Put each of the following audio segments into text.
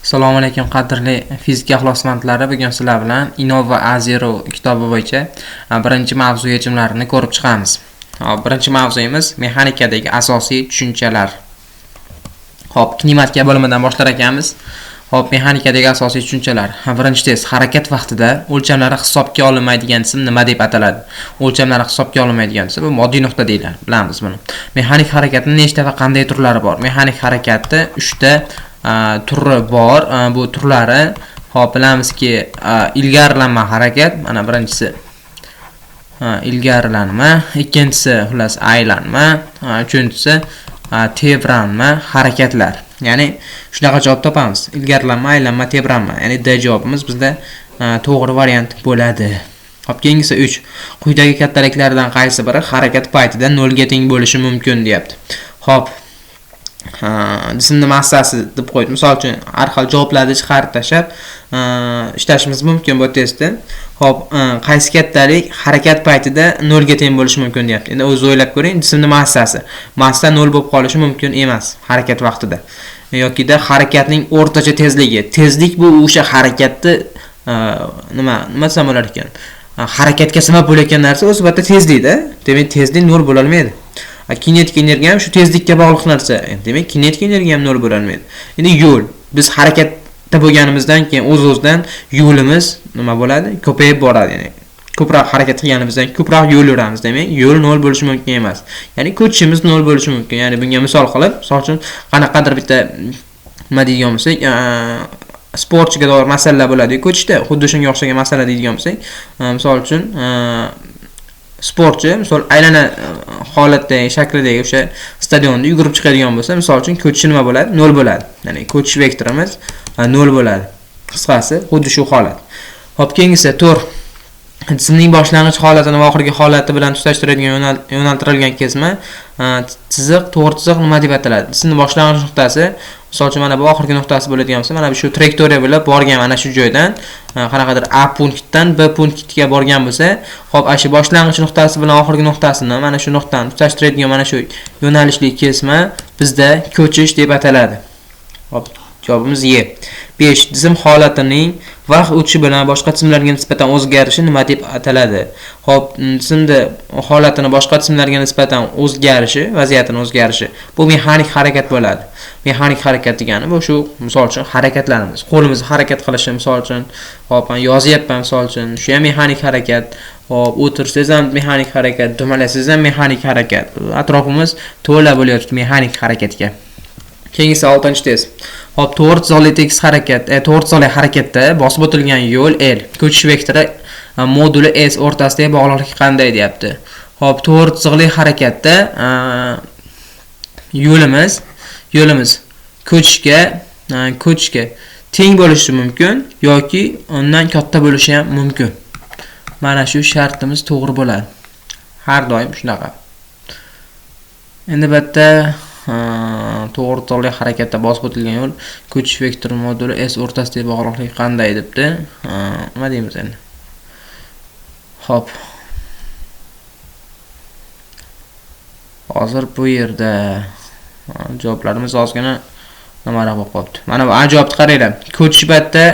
Assalomu alaykum qadrli fizika ixlosmandlari. Bugun sizlar bilan Innova A0 kitobi bo'yicha birinchi mavzu yechimlarini ko'rib chiqamiz. Hop, birinchi mavzuyimiz mexanikadagi asosiy tushunchalar. Hop, kinematika bo'limidan boshlar ekanmiz. Hop, mexanikadagi asosiy tushunchalar. Birinchi test: harakat vaqtida o'lchamlari hisobga olinmaydigan jism nima deb ataladi? O'lchamlari hisobga olinmaydigan jism bu moddiy nuqta deyiladi. Bilamiz buni. Mexanik harakatning nechta va qanday turlari bor? Mexanik harakatni 3 ta turi bor. Bu turlari, hop, bilamizki, ilgarilanma harakat, mana birinchisi ilgarilanma, ikkinchisi xullas aylanma, uchinchisi tebranma harakatlar. Ya'ni shunaqa javob topamiz. Ilgarilanma, aylanma, tebranma. Ya'ni D javobimiz bizda to'g'ri variant bo'ladi. Hop, keyingisi 3. Quyidagi kattaliklardan qaysi biri harakat paytida 0 ga teng bo'lishi mumkin deyapti. Hop, jismni massasi deb qo'ydi. Misol uchun, har xil javoblarni chiqarib tashlab ishlashimiz mumkin bu testda. Hop, qaysi kattalik harakat paytida 0 ga teng bo'lishi mumkin deyapti. Endi o'zingiz o'ylab ko'ring, jismni massasi. Massa 0 bo'lib qolishi mumkin emas harakat vaqtida. Yokida harakatning o'rtacha tezligi. Tezlik bu o'sha harakatni nima desam bo'lar ekan? Harakatga sabab bo'layotgan narsa o'zi bitta tezlikda. Demak, tezlik 0 bo'la olmaydi. Kinetik energiya ham shu tezlikka bog'liq narsa. Demak, kinetik energiya ham 0 bo'la olmaydi. Endi yo'l, biz harakatda bo'lganimizdan keyin o'z-o'zidan yo'limiz nima bo'ladi? Ko'payib boradi, ya'ni ko'proq harakat qilganimizdan ko'proq yo'l yuramiz. Demak, yo'l 0 bo'lishi mumkin emas. Ya'ni ko'chishimiz 0 bo'lishi mumkin. Ya'ni bunga misol qilib, misol uchun qanaqadir bitta nima deydigan bo'lsak, sportchiga doir masalalar bo'ladi ko'chishda, xuddi shunga o'xshagan masala deydigan bo'lsak, misol uchun sportchi misol aylana holatdagi shaklidagi o'sha stadionda yugurib chiqadigan bo'lsa, misol uchun ko'chishi nima bo'ladi? 0 bo'ladi. Ya'ni ko'chish vektorimiz 0 bo'ladi. Qisqasi, xuddi shu holat. Hop, keyingisi 4. Jismning boshlang'ich holatini va oxirgi holati bilan tutashtiradigan yo'naltirilgan kesma chiziq, to'g'ri chiziq nima deb ataladi? Jismning boshlang'ich nuqtasi, misol uchun mana bu oxirgi nuqtasi bo'ladigan bo'lsa, mana shu trayektoriya bilan borgan mana shu joydan qanaqadir A punktdan B punktiga borgan bo'lsa, hop, ana shu boshlang'ich nuqtasi bilan oxirgi nuqtasini mana shu nuqtani tutashtiradigan mana shu yo'nalishli kesma bizda ko'chish deb ataladi. Hop, javobimiz E. 5. Jism holatining vaqt o'tishi bilan boshqa jismlarga nisbatan o'zgarishi nima deb ataladi? Hop, jismda holatini boshqa jismlarga nisbatan o'zgarishi, vaziyatini o'zgarishi bu mexanik harakat bo'ladi. Mexanik harakat degani bu shu, misol uchun, harakatlarimiz, qo'limiz harakat qilishi, misol uchun, hop, men yozyapman, misol uchun, shu ham mexanik harakat. Hop, o'tirsangiz ham mexanik harakat, dumalasangiz ham mexanik harakat. Atrofimiz to'la bo'lyapti mexanik harakatga. Keyingisi 6-test. Hop, to'g'ri chiziqli tekis harakat, to'g'ri chiziqli harakatda bosib o'tilgan yo'l L, ko'chish vektori moduli S o'rtasidagi bog'liqlik qanday deyapti. Hop, to'g'ri chiziqli harakatda yo'limiz ko'chishga teng bo'lishi mumkin yoki undan katta bo'lishi ham mumkin. Mana shu shartimiz to'g'ri bo'ladi. Har doim shunaqa. Endi bu yerda to'g'ri chiziqli harakatda bosib o'tilgan yo'l ko'chish vektori moduli S o'rtasidagi bog'liqlik qanday debdi. Nima deymiz endi? Hop. Hozir bu yerda javoblarimiz ozgina nimaroq bo'lib qolibdi. Mana bu A javobni qaranglar. Ko'chish paytida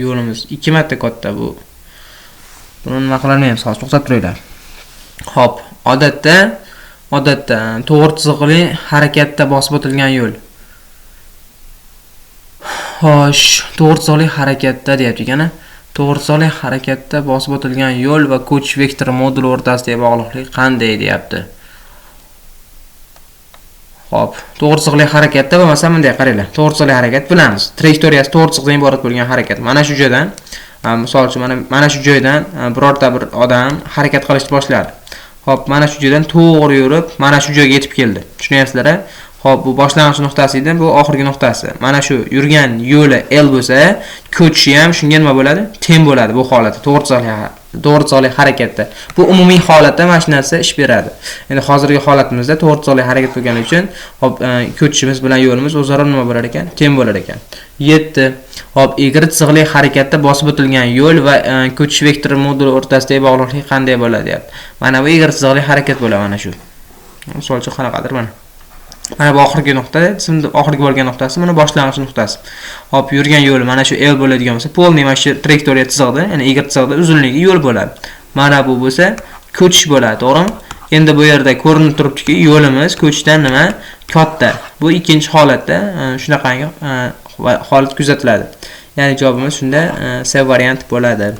yo'limiz 2 marta katta bu. Buni nima qilolmaymiz, hozir to'xtab turinglar. Hop, odatda to'g'ri chiziqli harakatda bosib o'tilgan yo'l. Xo'sh, to'g'ri chiziqli harakatda deyapti ekan. To'g'ri chiziqli harakatda bosib o'tilgan yo'l va ko'chish vektori moduli o'rtasidagi bog'liqlik qanday deyapti. Hop, to'g'ri chiziqli harakatda bo'lmasa bunday qaranglar. To'g'ri chiziqli harakat bilamiz. Trayektoriyasi to'g'ri chiziqdan iborat bo'lgan harakat. Mana shu joydan, misol uchun mana shu joydan birorta bir odam harakat qilishni boshladi. Hop, mana shu joydan to'g'ri yurib, mana shu joyga yetib keldi. Tushunyapsizlar-a? Hop, bu boshlang'ich nuqtasi edi, bu oxirgi nuqtasi. Mana shu yurgan yo'li L bo'lsa, ko'chishi ham shunga nima bo'ladi? Teng bo'ladi bu holatda, to'g'ri chiziqli harakatda. Bu umumiy holatda mana shu narsa ish beradi. Endi hozirgi holatimizda to'g'ri chiziqli harakat bo'lgani uchun, hop, ko'chishimiz bilan yo'limiz o'zaro nima bo'lar ekan? Teng bo'lar ekan. 7. Hop, egri chiziqli harakatda bosib o'tilgan yo'l va ko'chish vektori moduli o'rtasidagi bog'liqlik qanday bo'ladi deyapti. Mana bu egri chiziqli harakat bo'ladi mana shu. Misol uchun qanaqadir mana. Mana bu oxirgi nuqta, jismni oxirgi bo'lgan nuqtasi, mana boshlang'ich nuqtasi. Hop, yurgan yo'li mana shu L bo'ladigan bo'lsa, полный mana shu trayektoriya chizig'ida, ya'ni Y chizig'ida uzunligi yo'l bo'ladi. Mana bu bo'lsa ko'chish bo'ladi, to'g'rimi? Endi bu yerda ko'rinib turibdiki, yo'limiz ko'chishdan nima? Katta. Bu ikkinchi holatda shunaqangi holat kuzatiladi. Ya'ni javobimiz shunda C variant bo'ladi.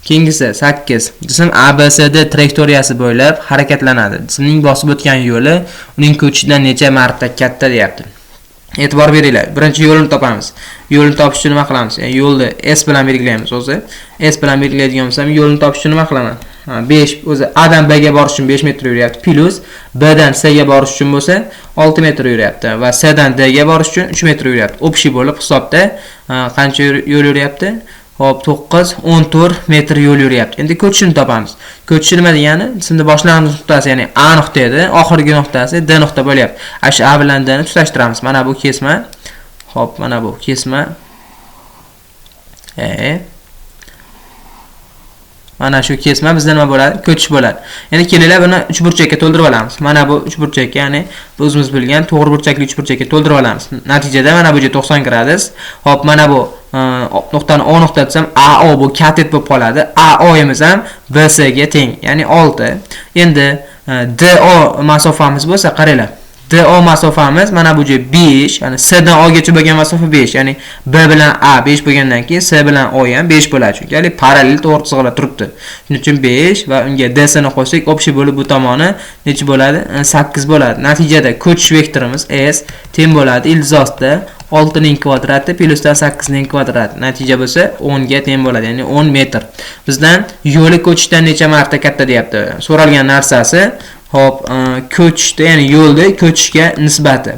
Keyingisi 8. Jism ABCD trayektoriyasi bo'ylab harakatlanadi. Jismning bosib o'tgan yo'li uning ko'chishidan necha marta katta deyapti. E'tibor beringlar. Birinchi yo'lini topamiz. Yo'lni topish uchun nima qilamiz? Ya'ni yo'lni S bilan belgilaymiz o'zi. S bilan belgilaydigan bo'lsam, yo'lni topish uchun nima qilaman? 5 o'zi A dan B ga borish uchun 5 metr yuryapti, plus B dan C ga borish uchun bo'lsa 6 metr yuryapti va C dan D ga borish uchun 3 metr yuryapti. Общий bo'lib hisobda qancha yo'l yuryapti? Hop, 9, 14 metr yo'l yuryapti. Endi ko'chishini topamiz. Ko'chishi nima degani? Jismni boshlang'ich nuqtasi, ya'ni A nuqta edi, oxirgi nuqtasi D nuqta bo'lyapti. Ana shu A bilan D ni tutashtiramiz. Mana bu kesma. Hop, mana bu kesma. Mana shu kesma bizda nima bo'ladi? Ko'chish bo'ladi. Endi kelinglar, buni uchburchakka to'ldirib olamiz. Mana bu uchburchakka, ya'ni biz o'zimiz bilgan to'g'ri burchakli uchburchakka to'ldirib olamiz. Natijada mana bu joy 90 gradus. Hop, mana bu nuqtani O nuqta desam, AO bu katet bo'lib qoladi. AO'miz ham BC ga teng, ya'ni 6. Endi DO masofamiz bo'lsa, qaranglar. DO masofamiz mana bu joy 5, ya'ni C dan O gacha bo'lgan masofa 5, ya'ni B bilan A 5 bo'lgandan keyin C bilan O ham 5 bo'ladi, chunki hali parallel to'g'ri chiziqlar turibdi. Shuning uchun 5 va unga DC ni qo'shsak, общий bo'lib bu tomoni necha bo'ladi? 8 bo'ladi. Natijada ko'chish vektorimiz S teng bo'ladi ildiz ostida 6 ning kvadrati plyusdan 8 ning kvadrati. Natija bo'lsa 10 ga teng bo'ladi, ya'ni 10 metr. Bizdan yo'li ko'chishdan necha marta katta deyapti. So'ralgan narsasi, hop, ko'chishda, ya'ni yo'lda ko'chishga nisbati.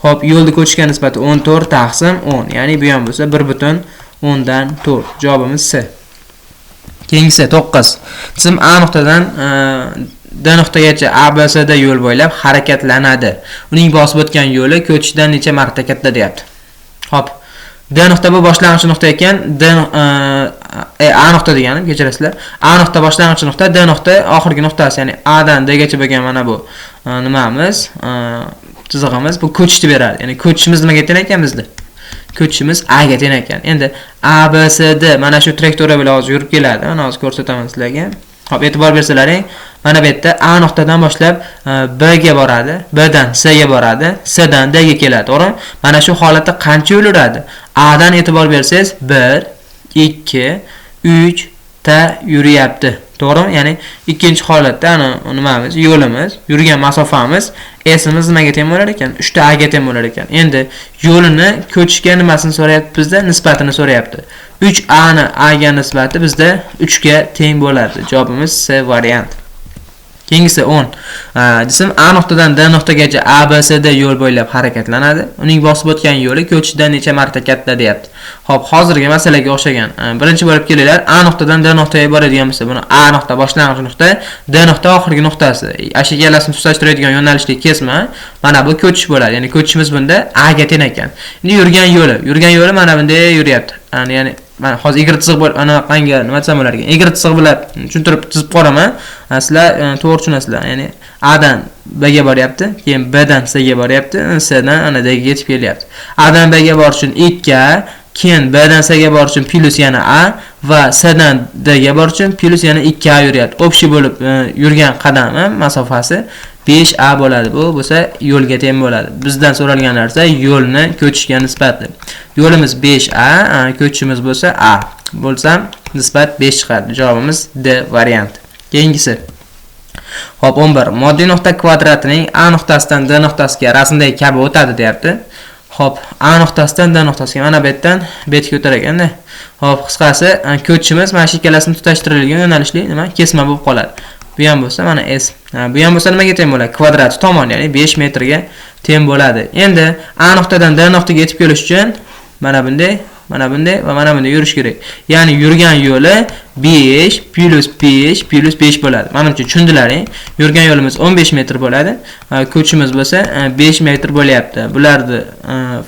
Hop, yo'lda ko'chishga nisbati 14 taqsim 10, ya'ni bu ham bo'lsa 1.4. Javobimiz C. Keyingisi 9. Jism A nuqtadan D nuqtagacha A B C D yo'l bo'ylab harakatlanadi. Uning bosib o'tgan yo'li ko'chishdan necha marta katta deyapti. Hop. D nuqta bu boshlang'ich nuqta ekan. D A nuqta deganim, kechirasizlar. A nuqta boshlang'ich nuqta, D nuqta oxirgi nuqtasi, ya'ni A dan D gacha bo'lgan mana bu nimamiz, chizig'imiz bu ko'chishni beradi. Ya'ni ko'chishimiz nimaga teng ekan bizda? Ko'chishimiz A ga teng ekan. Endi A B C D mana shu trayektoriya bilan hozir yurib keladi. Mana hozir ko'rsataman sizlarga. Hop, e'tibor bersalaring, mana bu yerda A nuqtadan boshlab B ga boradi, B dan C ga boradi, C dan D ga keladi, to'g'rimi? Mana shu holatda qancha yo'l yuradi? A dan e'tibor bersangiz 1, 2, 3 ta yuryapti. To'g'rimi? Ya'ni ikkinchi holatda ana nimamiz, yo'limiz, yurgan masofamiz S'imiz nimaga teng bo'lar ekan? 3 ta A ga teng bo'lar ekan. Endi yo'lini ko'chishga nimasini so'rayapti bizda? Nisbatini so'rayapti. 3 A ni A ga nisbati bizda 3 ga teng bo'ladi. Javobimiz C variant. Keyingisi 10. Jism A nuqtadan D nuqtagacha A B C D yo'l bo'ylab harakatlanadi. Uning bosib o'tgan yo'li ko'chishdan necha marta katta deyapti. Xo'p, hozirgi masalaga o'xshagan. Birinchi bo'lib kelinglar, A nuqtadan D nuqtaga boradigan bo'lsa, buni A nuqta boshlang'ich nuqta, D nuqta oxirgi nuqtasi. Ashu ikkalasini tutashtiradigan yo'nalishli kesma mana bu ko'chish bo'ladi. Ya'ni ko'chishimiz bunda A ga teng ekan. Endi yurgan yo'li mana bunday yuryapti. Ya'ni mana hozir egri chiziq bo'l, ana qanga nima desam bo'lar ekan? Egri chiziq bilan tushuntirib chizib qo'yaman. Sizlar to'g'ri tushunasizlar. Ya'ni A dan B ga boryapti, keyin B dan C ga boryapti, C dan ana D ga yetib kelyapti. A dan B ga borish uchun 2 A, keyin B dan C ga borish uchun plyus yana A va C dan D ga borish uchun plyus yana 2 A yuryapti. Общий bo'lib yurgan qadami masofasi 5 A bo'ladi. Bu bo'lsa yo'lga teng bo'ladi. Bizdan so'ralgan narsa yo'lni ko'chishga nisbati. Yo'limiz 5 A, ko'chishimiz bo'lsa A. Bo'lsa nisbat 5 chiqadi. Javobimiz D variant. Keyingisi. Xo'p, 11. Moddiy nuqta kvadratining A nuqtasidan D nuqtasiga rasmdagi kabi o'tadi deyapti. Xo'p, A nuqtasidan D nuqtasiga mana bu yerdan bu yerga o'tar ekanda. Xo'p, qisqasi, ko'chishimiz mana shu ikkalasini tutashtirilgan yo'nalishli nima? Kesma bo'lib qoladi. Bu ham bo'lsa mana S. Bu ham bo'lsa nimaga teng bo'ladi? Kvadrat tomon, ya'ni 5 metrga teng bo'ladi. Endi A nuqtadan D nuqtaga yetib kelish uchun mana bunday, mana bunday va mana bunday yurish kerak. Ya'ni yurgan yo'li 5 plyus 5 plyus 5 bo'ladi. Menimcha tushundilaring. Yurgan yo'limiz 15 metr bo'ladi. Ko'chimiz bo'lsa 5 metr bo'lyapti. Bularni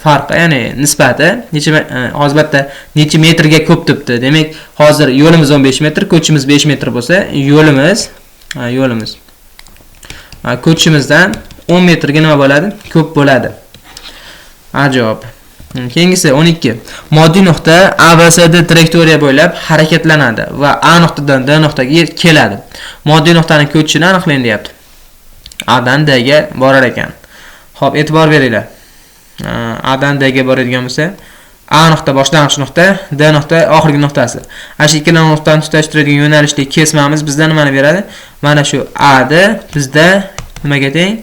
farqi, ya'ni nisbati necha, hozir bitta necha metrga ko'p debdi. Demak, hozir yo'limiz 15 metr, ko'chimiz 5 metr bo'lsa, yo'limiz ko'chimizdan 10 metrga nima bo'ladi? Ko'p bo'ladi. Ajoyib. Keyingisi 12. Moddiy nuqta ABCD trayektoriya bo'ylab harakatlanadi va A nuqtadan D nuqtaga keladi. Moddiy nuqtaning ko'chishini aniqlang deyapti. A dan D ga borar ekan. Xo'p, e'tibor beringlar. A dan D ga boradigan bo'lsa, A nuqta boshlang'ich nuqta, D nuqta oxirgi nuqtasi. Ana shu ikkala nuqtani tutashtiradigan yo'nalishli kesmamiz bizda nimani beradi? Mana shu AD bizda nimaga teng?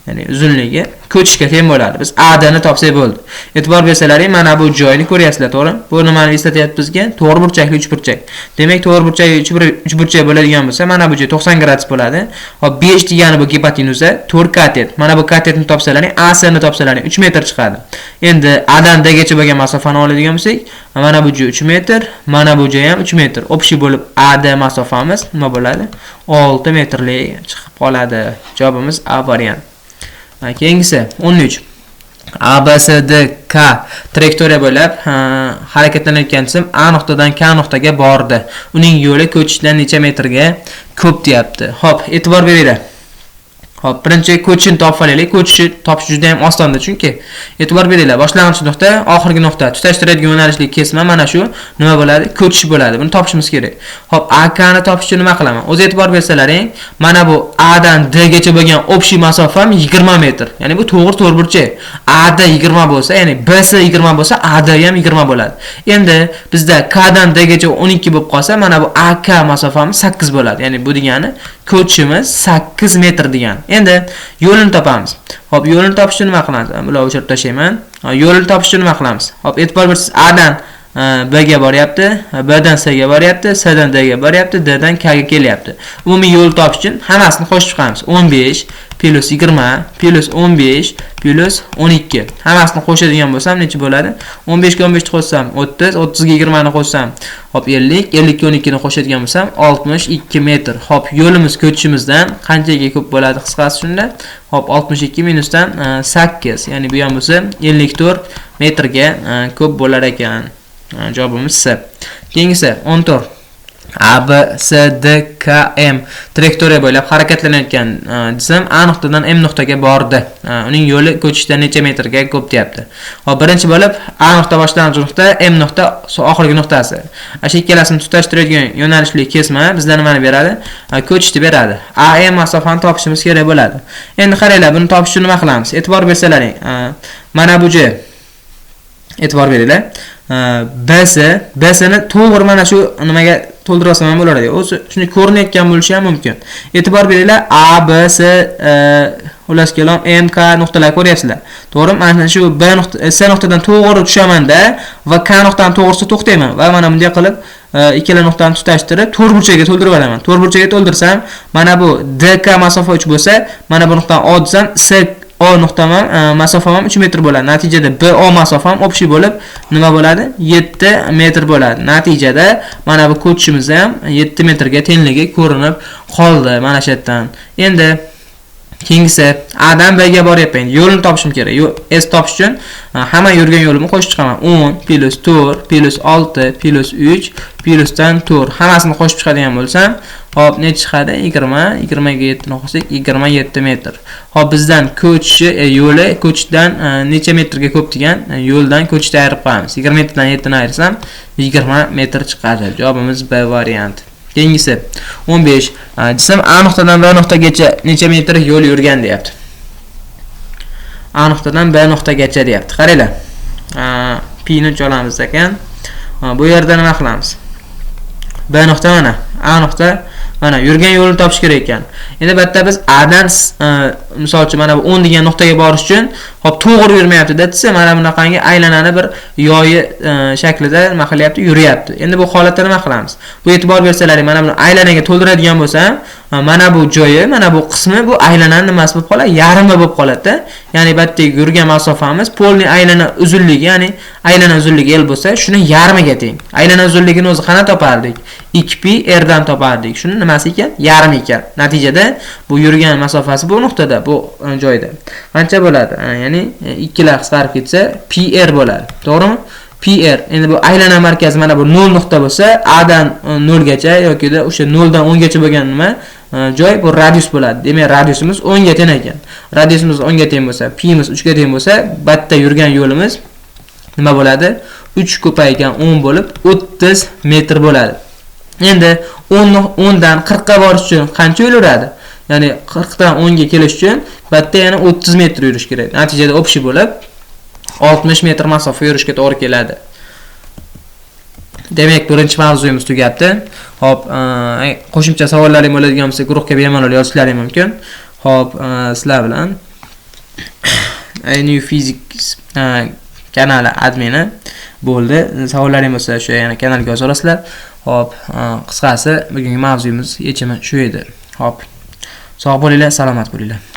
Ya'ni uzunligi ko'chishga teng bo'ladi. Biz AD ni topsak bo'ldi. E'tibor bersalaring, mana bu joyni ko'ryapsizlar, to'g'rimi? Bu nimani eslatyapti bizga? To'g'ri burchakli uchburchak. Demak, to'g'ri burchakli uchburchak bo'ladigan bo'lsa, mana bu joy 90 gradus bo'ladi. Hop, 5 degani bu gipotenuza, 4 katet. Mana bu katetni topsalaring, AC ni topsalaring 3 metr chiqadi. Endi A dan D gacha bo'lgan masofani oladigan bo'lsak, mana bu joy 3 metr, mana bu joy ham 3 metr. Общий bo'lib AD masofamiz nima bo'ladi? 6 metrlik chiqib qoladi. Javobimiz A variant. Keyingisi 13. A, B, C, D, K trayektoriya bo'ylab harakatlanayotgan jism A nuqtadan K nuqtaga bordi. Uning yo'li ko'chishdan necha metrga ko'p deyapti. Xo'p, e'tibor beringlar. Xo'p, birinchi ko'chishini topib olaylik. Ko'chishni topish juda ham osonda, chunki e'tibor beringlar, boshlang'ich nuqta, oxirgi nuqta tutashtiradigan yo'nalishli kesma mana shu nima bo'ladi? Ko'chish bo'ladi. Buni topishimiz kerak. Xo'p, AK ni topish uchun nima qilaman? O'zi e'tibor bersalaring, mana bu A dan D gacha bo'lgan общий masofam 20 metr. Ya'ni bu to'g'ri to'rtburchak. AD 20 bo'lsa, ya'ni BC 20 bo'lsa, AD ham 20 bo'ladi. Endi bizda K dan D gacha 12 bo'lib qolsa, mana bu AK masofamiz 8 bo'ladi. Ya'ni bu degani ko'chishimiz 8 metr degani. Endi yo'lini topamiz. Xo'p, yo'lini topish uchun nima qilamiz? Bularni o'chirib tashlayman. Yo'lini topish uchun nima qilamiz? Xo'p, e'tibor bersangiz, A dan B ga boryapti, B dan C ga boryapti, C dan D ga boryapti, D dan K ga kelyapti. Umumiy yo'l topish uchun hammasini qo'shib chiqamiz. 15 plus 20 plus 15 plus 12. Hammasini qo'shadigan bo'lsam necha bo'ladi? 15 ga 15 ni qo'shsam 30, 30 ga 20 ni qo'shsam, hop 50, 50 ga 12 ni qo'shadigan bo'lsam 62 metr. Hop, yo'limiz ko'chishimizdan qanchaga ko'p bo'ladi qisqasi shunda? Hop, 62 minusdan 8, ya'ni bu ham bo'lsa 54 metrga ko'p bo'lar ekan. Javobimiz C. Keyingisi 14. A, B, C, D, K, M trayektoriya bo'ylab harakatlanayotgan jism A nuqtadan M nuqtaga bordi. Uning yo'li ko'chishdan necha metrga ko'p deyapti. Hop, birinchi bo'lib A nuqta boshlang'ich nuqta, M nuqta oxirgi nuqtasi. Ana shu ikkalasini tutashtiradigan yo'nalishli kesma bizga nimani beradi? Ko'chishni beradi. A, M masofani topishimiz kerak bo'ladi. Endi qaranglar, buni topish uchun nima qilamiz? E'tibor bersalaring, mana bu joy. E'tibor beringlar. BC ni to'g'ri mana shu nimaga to'ldira olsam ham bo'lardi. O'zi shunday ko'rinayotgan bo'lishi ham mumkin. E'tibor beringlar, A, B, C, xullas kalom M, K nuqtalar ko'ryapsizlar. To'g'rimi? Mana shu B nuqta, C nuqtadan to'g'ri tushamanda va K nuqtadan to'g'risida to'xtayman va mana bunday qilib ikkala nuqtani tutashtirib to'rtburchakka to'ldirib olaman. To'rtburchakka to'ldirsam, mana bu DK masofa 3 bo'lsa, mana bu nuqtani O desam, C O nuqtam ham, masofam ham 3 metr bo'ladi. Natijada BO masofam общий bo'lib nima bo'ladi? 7 metr bo'ladi. Natijada mana bu ko'chishimiz ham 7 metrga tengligi ko'rinib qoldi mana shu yerdan. Endi keyingisi A dan B ga boryapman. Yo'lini topishim kerak. S topish uchun hamma yurgan yo'limni qo'shib chiqaman. 10 plus 4 plus 6 plus 3 plusdan 4. Hammasini qo'shib chiqadigan bo'lsam, hop, necha chiqadi? 20, 20 ga 7 ni qo'shsak 27 metr. Hop, bizdan ko'chishi, yo'li ko'chishdan necha metrga ko'p degan, yo'ldan ko'chishni ayirib qo'yamiz. 27 dan 7 ni ayirsam 20 metr chiqadi. Javobimiz B variant. Keyingisi 15. Jism A nuqtadan B nuqtagacha necha metr yo'l yurgan deyapti. A nuqtadan B nuqtagacha deyapti. Qaranglar. Pi ni olamiz ekan. Bu yerda nima qilamiz? B nuqta mana, A nuqta mana, yurgan yo'lini topish kerak ekan. Endi bu yerda biz A dan misol uchun mana bu 10 degan nuqtaga borish uchun, hop, to'g'ri yurmayapti desa, mana bunaqangi aylanani bir yoyi shaklida nima qilyapti? Yuryapti. Endi bu holatda nima qilamiz? Bu e'tibor bersalaring, mana buni aylanaga to'ldiradigan bo'lsam, mana bu joyi, mana bu qismi bu aylanani nimasi bo'lib qoladi? Yarmi bo'lib qoladi-da. Ya'ni bu yerdagi yurgan masofamiz polni aylana uzunligi, ya'ni aylana uzunligi L bo'lsa, shuni yarmiga teng. Aylana uzunligini o'zi qana topardik? 2 pi r dan topardik. Shuni nimasi ekan? Yarmi ekan. Natijada bu yurgan masofasi bu nuqtada, bu joyda qancha bo'ladi? Ya'ni ikkilar qisqarib ketsa pi r bo'ladi. To'g'rimi? PR, endi bu aylana markazi mana bu 0 nuqta bo'lsa, A dan 0 gacha yoki o'sha 0 dan 10 gacha bo'lgan nima joy bu radius bo'ladi. Demak, radiusimiz 10 ga teng ekan. Radiusimiz 10 ga teng bo'lsa, pi'miz 3 ga teng bo'lsa, bitta yurgan yo'limiz nima bo'ladi? 3 ko'paygan 10 bo'lib 30 metr bo'ladi. Endi 10 dan 40 ga borish uchun qancha yo'l yuradi? Ya'ni 40 dan 10 ga kelish uchun bitta yana 30 metr yurish kerak. Natijada общий bo'lib 60 metr masofa yurishga to'g'ri keladi. Demak, birinchi mavzuyimiz tugabdi. Xo'p, qo'shimcha savollaring bo'ladigan bo'lsa, guruhga bemalol yozishlaring mumkin. Xo'p, sizlar bilan New Physics kanali admini bo'ldi. Savollaring bo'lsa, o'sha yana kanalga yoza olasizlar. Xo'p, qisqasi bugungi mavzuyimiz yechimi shu edi. Xo'p. Sog' bo'linglar, salomat bo'linglar.